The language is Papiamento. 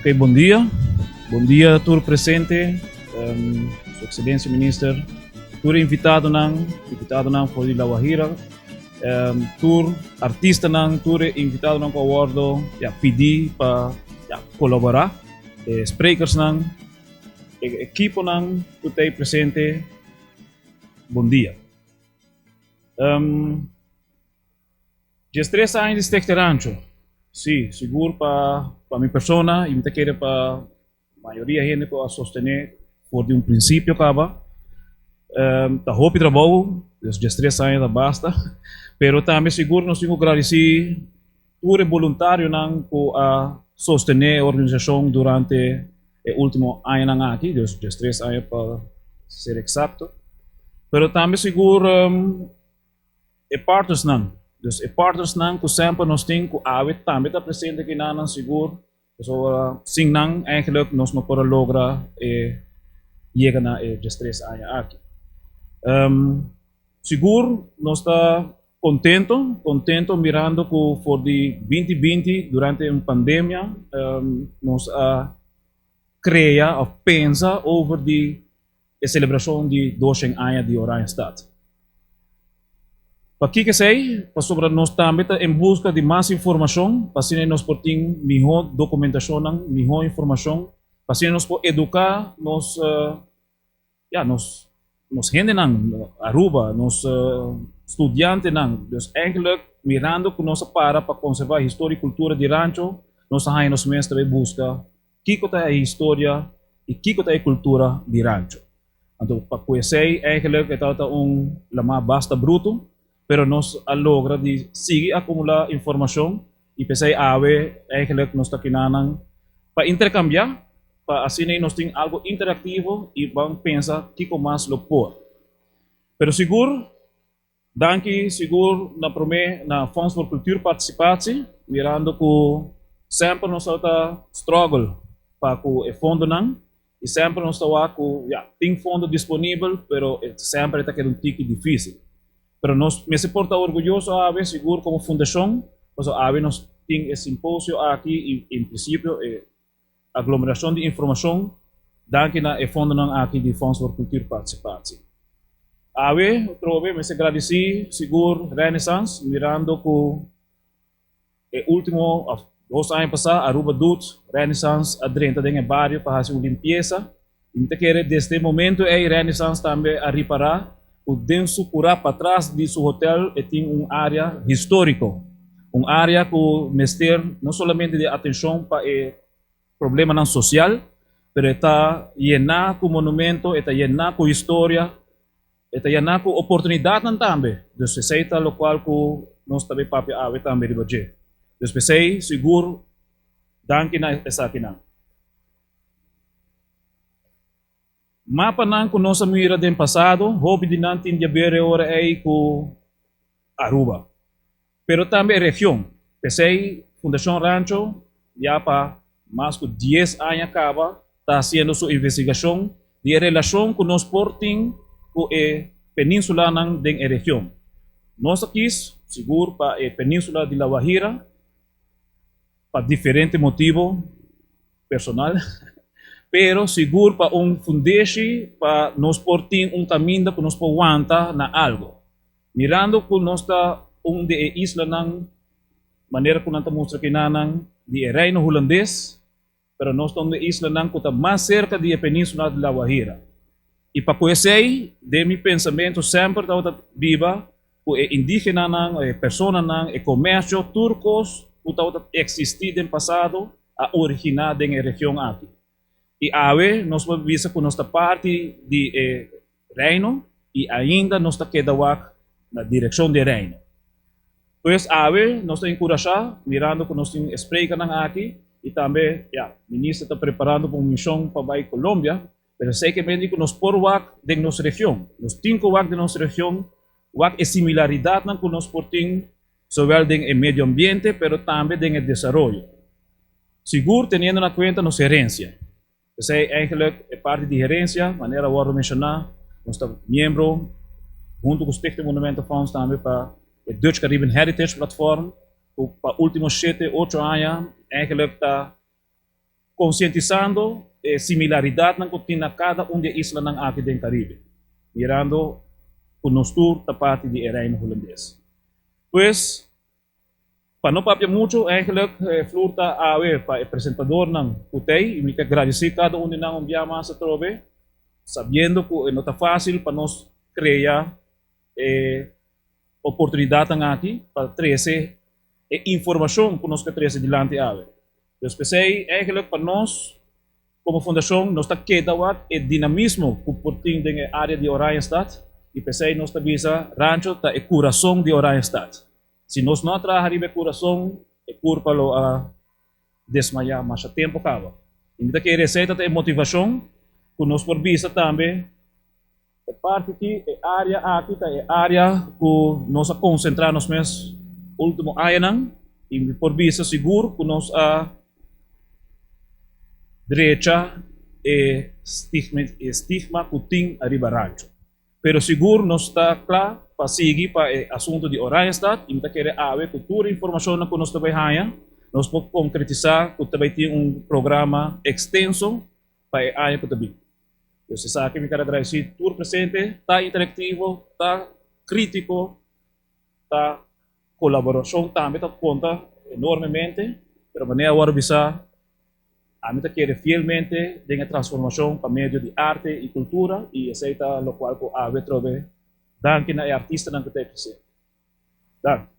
Ok, bon dia. Bon dia tur presente, Su Excelencia Minister, tur invitadonan, invitadonan for di La Guajira, tur artistanan, tur e invitadonan ku a wordo ya pidi pa ya kolabora, e sprekersnan, e ekiponan ku ta ei presente, bon dia. 13 aña di Stichting Rancho, sí, sigur pa pa mi persona y mi ta kere pa mayoria hende cu a sostene for di un principio caba. Ta hopi trabou, dus 13 aña ta basta, pero tambe sigur nos tin cu gradici tur e boluntarionan cu a sostene e organisacion durante e ultimo añanan aki, dus 13 aña pa ser exacto. Pero tambe sigur E partnersnan, dus e partnersnan ku semper nos tin ku awe tambe ta presente aki nan sigur, pasobra sin nan eigenlijk nos no por a logra e yega na e 13 aña aki. Sigur nos ta kontento, kontento mirando ku for di 2020 durante un pandemia nos a krea òf pensa over di e selebrashon di 200 aña di Oranjestad. Pakiko esei? Pasobra nos tambe ta en buska di mas informashon pa asina nos por tin mihó dokumentashonnan, mihó informashon, pa asina nos por eduká nos, ya, nos nos hendenan Aruba, nos studiantenan. Dus eigenlijk mirando ku nos a para pa konservá historia i kultura di Rancho, nos a haña nos mes ta bai buska Kiko ta e historia i kiko ta e kultura di rancho? Anto pa ku esei eigenlijk e tabata un lamá basta brutu, pero nos a logra di sigui akumulá informashon i p'esei awe eigenlijk nos ta kinanan pa interkambiá, pa asina nos tin algu interaktivo i ban pensa kiko mas lo por. Pero sigur Danki sigur na prome na Fonds voor Cultuurparticipatie, mirando ku semper nos tabata struggle pa ku e fondonan i semper nos ta wak ku ya tin fondo disponibel pero e semper e ta keda un tiki dificil. Pero nos mester por ta orguyoso awe sigur komo fundashon pasobra awe nos tin e simposio aki i en principio e Aglomeracion di informacion danki na e fondonan aki di Fonds voor Cultuurparticipatie. Awe otrobe mester gradici sigur Renaissance mirando cu e ultimo of dos aña pasa Aruba Doet Renaissance a drenta den e bario pa haci un limpieza y mi ta kere desde e momento ey Renaissance tambe a ripara cu den su cura patras di su hotel e tin un area historico, un area cu mester no solamente di atencion pa e problemanan social, pero e ta yena cu monumento, e ta yena cu historia, e ta yena cu oportunidadnan tambe. Dus esey ta locual cu nos ta bay papia awe tambe riba dje. Dus p'esey sigur danki na esakinan. Mapanan ku nos a mira den pasado, hopi di nan tin diaber e ora ei ku Aruba, pero tambe e region. P'esei Fundashon Rancho ya pa mas ku dies aña kaba ta hasiendo su investigashon di e relashon ku nos por tin ku e peninsulanan den e region. Nos a kis sigur pa e peninsula di La Guajira pa diferente motibo. Personal, pero sigur pa un fundeshi pa nos por tin un caminda cu nos por wanta na algo. Mirando cu nos ta un di e islanan, manera cu nan ta mustra kinanan, di e Reino Hulandes, pero nos ta un di e islanan cu ta mas cerca di e peninsula di La Guajira. Y pa cu esey, den mi pensamento semper tabata biba cu e indigenanan, e personanan, e comercio, tur cos cu tabata existi den pasado a originá den e region aki. I awe nos por bisa ku nos ta parti di e Reino i ainda nos ta keda wak na direkshon di e Reino. Pues awe nos ta enkurashá mirando ku nos tin e sprekernan aki i tambe ya minister ta preparando pa un mishon pa bai Colombia, pero esei ke mende ku nos por wak den nos region. Nos tin ku wak den nos region, wak e similaridatnan ku nos por tin zowel den e medio ambiente pero tambe den e desaroyo. Sigur teniendo na cuenta nos herencia. Esey eigenlijk e parti di herencia, manera a wordo menciona, nos ta miembro hunto cu Stichting Monumentenfonds tambe pa e Dutch Caribbean Heritage Platform cu pa ultimo shete, ocho aña eigenlijk ta. konsientisando e similaridatnan ku tin na kada un di e islanan aki den Karibe, mirando ku nos tur ta parti di e Reino Hulandes. Pues, pa no papia muchu, eigenlijk e flur ta awe pa e presentadornan ku t'ei i mi ta gradisí kada un di nan un bia mas atrobe, sabiendo ku e no ta fásil pa nos krea e oportunidatnan aki pa trese e informashon ku nos ke trese dilanti awe. Dus p'esei eigenlijk pa nos komo fundashon nos ta keda wak e dinamismo ku por tin den e área di Oranjestad i p'esei nos ta bisa Rancho ta e kurason di Oranjestad. Si nos no a traha riba e kurason e kurpa lo a desmayá masha tempu kaba. I mi ta kere esei ta ta e motivashon ku nos por bisa tambe. E parti aki, e área aki ta e área ku nos a konsentrá nos mes último añanan i mi por bisa sigur ku nos a drecha e stigma ku tin ariba rancho. Pero sigur nos ta kla pa sigui pa e asuntu di Oranjestad i mi ta kere awe ku tur e informashonnan ku nos ta bai haña nos por konkretisá ku ta bai tin un programa ekstenso pa e aña ku ta bin. Pues esaki mi ker agradeci tur presente, ta interactivo, ta critico, ta colaboracion tambe ta conta enormemente, pero manera awor a bisa, ami ta kere fielmente den e transformacion pa medio di arte y cultura y esey ta locual cu awe trobe danki na e artistanan cu ta e presente. Danki.